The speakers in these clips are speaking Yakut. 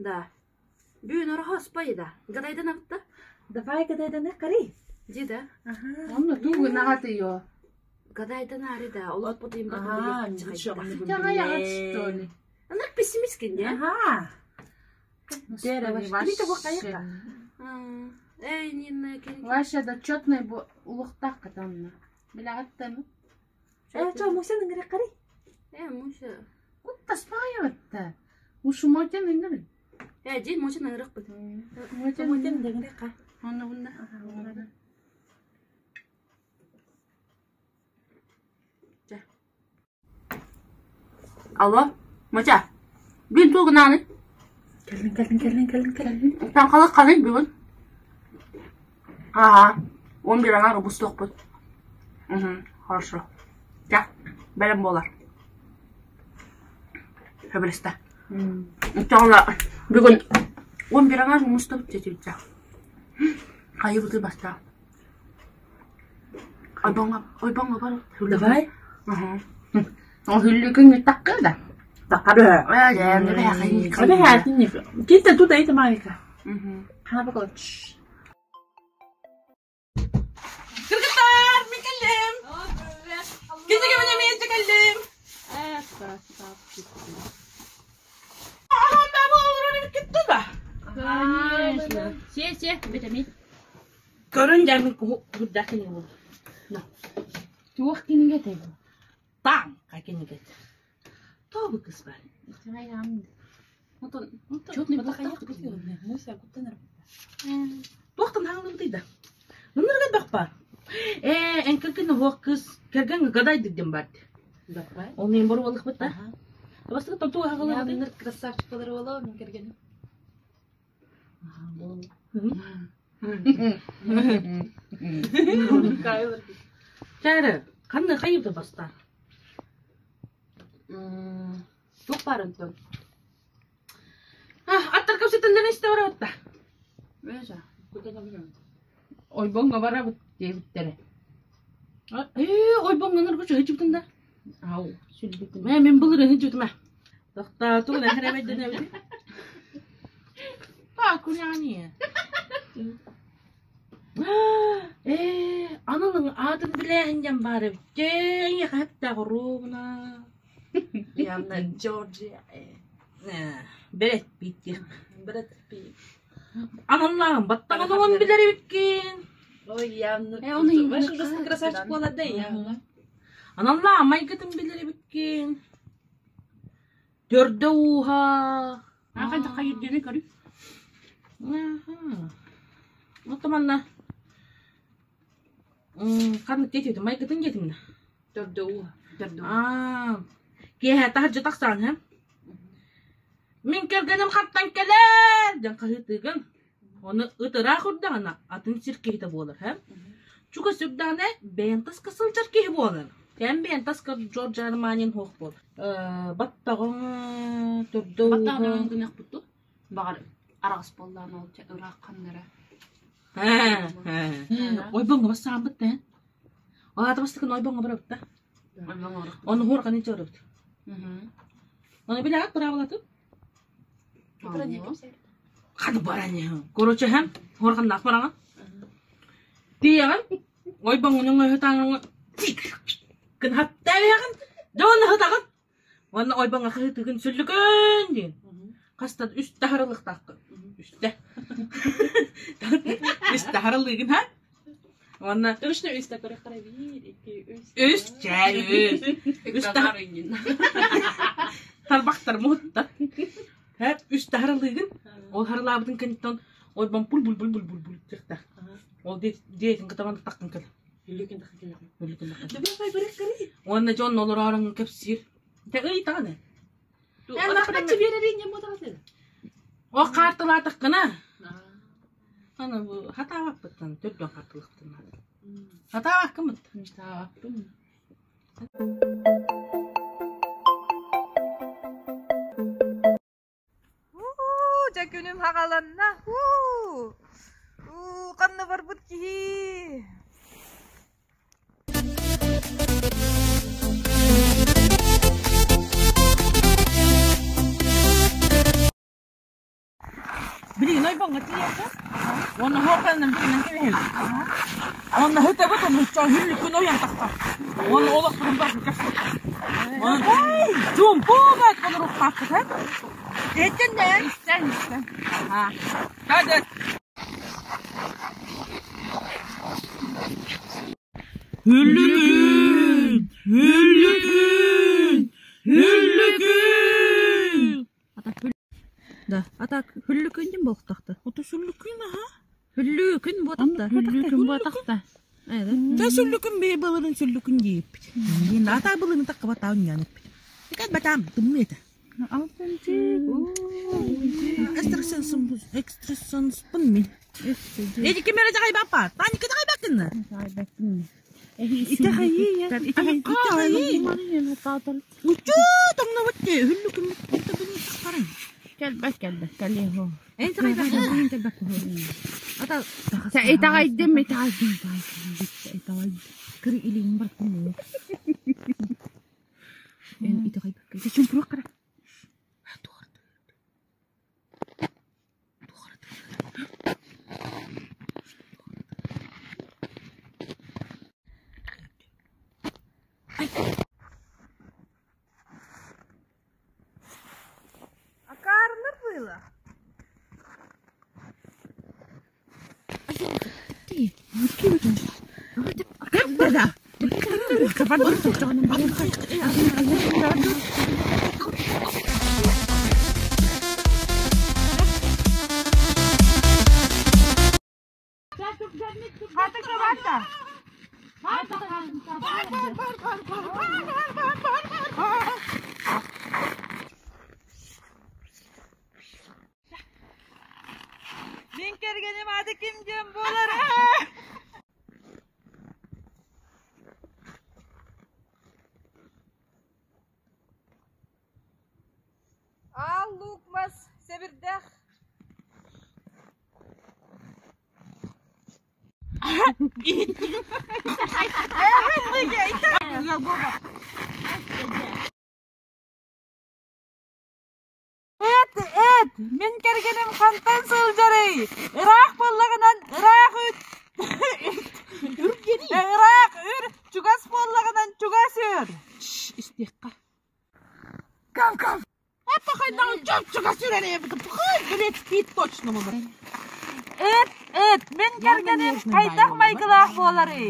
Да. Бүгүн ороһуоспай да. Гадайдан абытта. Давай гадайдан кари. Ди да. Ага. Онно туу гынаҕатыйо. Гадайдан ари да. Олох бутуйум Ага, что ли? Анак пессимисткен, да? Ага. Вообще. Эй, Нина, кин. Вася да четный бу улуктах катанна. Билэҕиттэн. Э, чо, муся нынгыра кари. Э, Муся. Кутта спаиватта. Ушумотен ыҥырын. Э, дин Муся ныгырык бит. Мотен Муся нынгыра ка. Онно бунда. Алло, Муся. Бүгүн туу гынааны. Кэлин, кэлин, кэлин, кэлин, кэлин. Таҥхалык ханый бүгүн? Ага, 11 аҥаар обустуохпут. Угу, хорошо. Чэ, бэлэм буолар. Сөбүлэстэ. Оччоҕуна бүгүн 11 аҥаар мустубут дьэ Хайыбыты бастаан. Ойбоҥҥо, ойбоҥҥо бар. Давай. Угу. Ол хүллүкүн такка да. Такка Э, дьэ, не Эбэ хаатин Кинтэ тут айта маайка. Угу. Хана бакала. Кыргыттар, мин кэллим. Кинигэ мен эмиэ кэллим. Аһам баа буоларын кытта да. Конечно. Се, се, бетеми. Көрөн дьэ мин курдаах кинигэ буолду. Туох кинигэ этэй бу? Таҥха кинигэ. Тоҕо кыс бар. Отон, Чётный Туохтан хааллыбытый да? Мыннарга бахпа. Ээ, эҥкэлкин оһуох кыс кэргэн гадайдык диэн бар. Ол мен бар буоллахпыт да. Бастакы тон туох хааллыбытый? красавчикалар буолуо мин кэргэним. Чары, ханна хайыбыта баста? Туох баар онтон? Аттар кэпсэтэллэрин истэ барабытта. Бэжа, куда там Ойбоҥҥо барабыт диэбиттэрэ. Ээ, ойбоҥҥо ныргычы ыһычыбытын да. Ау, сүлбүтүм. Мэ, мин былыр ыһычыбытым ээ. Тохтоотугун эһэрэбэйдэн эбит. Па, куняне. Ээ, аналың аатын билээһин дьэн баар эбит. Дьэ, хаттаах оруобуна. Явно Джорджия. Брэд Питт диэх. Брэд Питт. Аналлааҕын баттаҕын оҥон билэр эбиккин. Ой, явно. Э, оны Ваш ужасный красавчик буолар да, явно. Аналлааҕын майгытын билэр эбиккин. Төрдө ууһа. Ахан хайырдыны көрү. Аха. Вот манна. Ханнык диэтибит майгытын диэтим да. Төрдө ууһа. Төрдө ууһа. Аа. Киэһэ таһырдьа тахсан һэ. Мин кэргэним хантан кэлэр диэн хаһыытыыгын. Ону ытыраах урдаҕына атын сир киһитэ буолар һэ. Чугас үрдэҕинэ бэйэн таска сылдьар киһи буолар. Кэм бэйэн таска Джордж Арманин суох буол. Баттаҕыҥ төрдө Баттаҕын ууһа. гыныахпыт дуу? Баҕар араҕас буоллаҕына ол ыраах ханнара. Ойбоҥҥо бассааммыт да. Ол аата бастакын ойбоҥҥо барабыт да. Ону хуорҕаны чорубут. Ону билэҕит быраабылатын? Ханы баран Короче, һэм хуорҕаннаах бараҥа. Тиийэҕин, ойбоҥҥун өҥөһү гын хаттаабыһаҕын, дьон хытаҕын. Уонна ойбоҥҥо хаһыытыгын сүллүкүн диэн. Хаста үстэ харалыахтааххын. Үстэ. Үстэ харалыыгын ха? Уонна Точно үстэ көрөхтөрө биир, икки, үс. Үс, чээ, үс. Үстэ тарбахтар муһуттар. Һэ, үстэ харалыыгын. Ол харалаабытын кэнниттэн ойбон пул бул бул бул бул бул диэхтээх. Ол диэтин кытаман таххын кэл. Үлүкүн таххын кэл. Үлүкүн таххын. Уонна дьон олороорун кэпсиир. Тэ ыйтаҕын. Эн биэрэрин не буотаҕын. О хаартылаатаххына. Аны бу хатаабаппыттан төрдүөн хаартылыахпытын наада. Хатаабаккымыт. Хатаабаппын. Уу, дьэ күнүм хаҕаланна. Уу, уу, ханна барбыт киһи? Тиийэҕин? Уонна хооканан бүтүнэн кэбиһэбит. Уонна хытабыт, онно хүллүккүн ойон тахсар. Уонна олохпутун барытын кэпсиир. Уонна чуумпу баат олоруохтаахпыт, һэ? Иһиттин дээ? Истэн, истэн. Аа. Кадет. Хүллүкүн! Хүллүкүн! Хүллүкүн! Да, а так хүллүкүн дим буолтахта. Ото сүллүкүн аха. Хүллүкүн буотахта. Хүллүкүн буотахта. Та сүллүкүн бэйэ былырын сүллүкүн диэппит. Диэн ата былырын такка батаан ньаныппит. Икат батаам тымны этэ. Экстрасенс экстрасенспын мин. Эти ким эрэ дьаҕай баппа? Тааника дьаҕай баккынна? Итэҕэйии, Итэҕэйии. Учуу, тоҥнобут дии. Хүллүкүн тахтарын. Кэлбэт кэлбэт кэлиэхо. Эн дьаҕай баккын. Ата Итэҕэйдим, итэҕэйдим, итэҕэйдим, итэҕэйдим. Кыры илиим баркын. Эн итэҕэйбэккэ. Чүмпүрүк кара. Акаарылар было. Да. Хата кроватта. Мин кэргэним аты ким диэн буолар? Аал луук мас сэбирдэх. Эт, эт, мин кэргэним хантан сылдьарый? Ыраах буоллаҕынан ыраах үт. Ыраах үр, чугас буоллаҕынан чугас үр. Истиэххэ. Это хайдаҕын чуп-чугас үрэр эбит. Билет спит точно булар. Эт, эт, мин кэргэним хайдах майгылаах буоларый?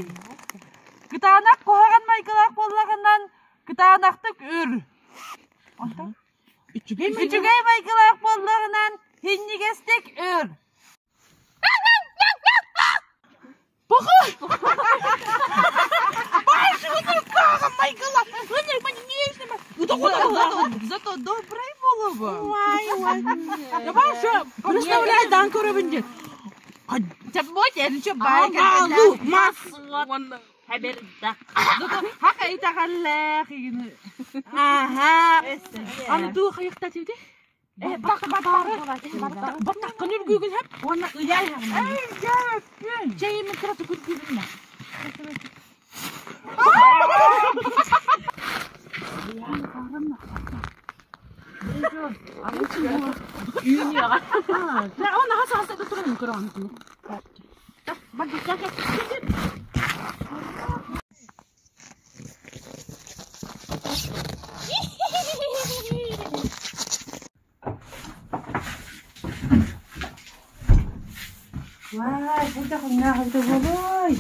Кытаанах куһаҕан майгылаах буоллаҕынан кытаанахтык үр. Үчүгэй Үчүгэй майгылаах буоллаҕынан синньигэстик үр. Зато добрый буолуо. Давай что, представляй, дан көрөбүн диэн. Аалу, мас. Хака итэҕэллээх игини. Аха. Аны туу хайыкта тиди? Э, бак бак бак күнүр күгүн хеп. Уонна ыйай хагына. Чейми кыраты күргүгүн. Да, он хаса хаса да туран көрөн. Вай, хайдах умнаах эбитэ буолуой?